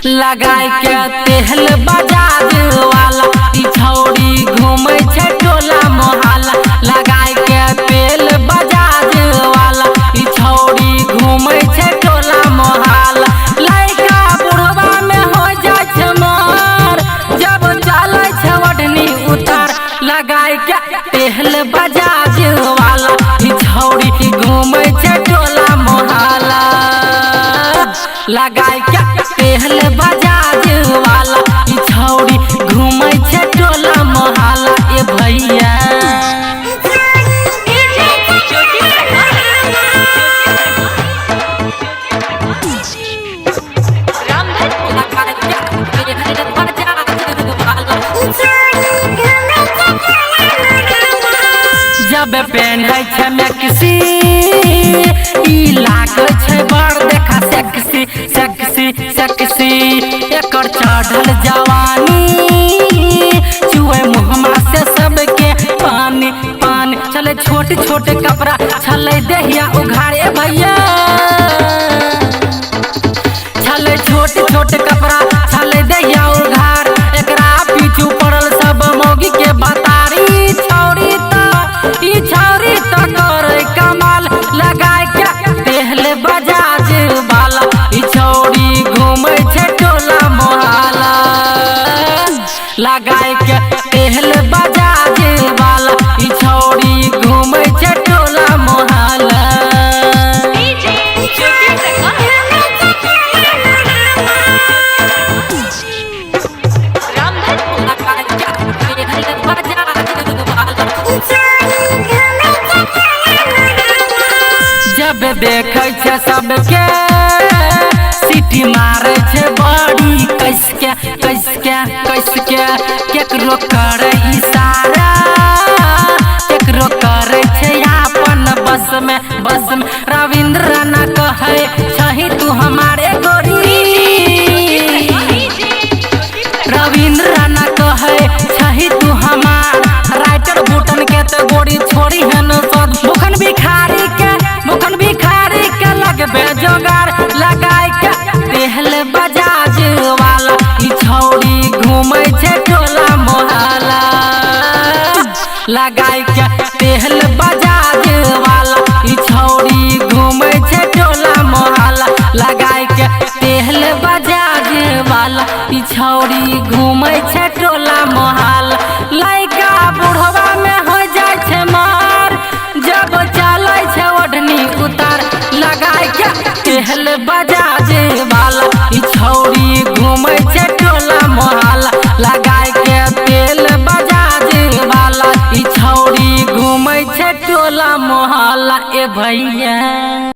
लगाय के तेल बजाज वाला ई छौड़ी घूमै छै टोला मोहल्ला। लगाय के तेल बजाज वाला ई छौड़ी घूमै छै टोला मोहल्ला। लइका बुढ़वा में हो जाय छै मार जब चलै छै ओढ़नी उतार। लगाय के तेल बजाज वाला ई छौड़ी घूमै छै टोला मोहल्ला। लगाय के तेल बजाज वाला ई छौड़ी घूमै छै टोला मोहल्ला। ए भैया जब पेन्है छै मैक्सी ई लागै छै बड़ देखा सेक्सी सेक्सी सेक्सी। एकर चढ़ल जवानी चुए मुहमा से सबके पानी पानी। चले छोट छोट कपड़ा छलै देहिया उघारे भैया। छलै छोट छोट कपड़ा छलै देहिया उघार। एकरा पीछू पड़ल सब मौगी के बतारी। छौड़ी त ई छौड़ी त करे कमाल। लगाय के तेल बजाज वाला ई छौड़ी घूमै छै टोला मोहल्ला। लगाय के तेल बजाज वाला ई छौड़ी घूमै छै टोला मोहल्ला। जब देखै छै सबके सीटी मारै छै बड़ी कसके कसके कसके। केकरो करे इशारा केकरो करे छै अपन बस में बस में। रविंद्र ना कहै छही तू हमारे गोरी। रविंद्र ना कहै छही तू हमार। राइटर बूटन के तो गोरी छोड़ी हन सद। भूखन भिखारी के भूखन भिखारी के लगबे जोगार। लगाय के तेल बजाज वाला ई छौड़ी घूमै छै टोला मोहल्ला। लगाय के तेल बजाज वाला ई छौड़ी घूमै छै टोला मोहल्ला। लगाय के तेल बजाज वाला ई छौड़ी घूमै छै टोला मोहल्ला। लइका बुढ़वा में हो जाय छै मार जब चलै छै ओढ़नी उतार। लगाय के तेल बजाज वाला ई छौड़ी घूमै छै टोला मोहल्ला। लगाय के तेल बजाज वाला ई छौड़ी घूमै छै टोला मोहल्ला। ए भैया।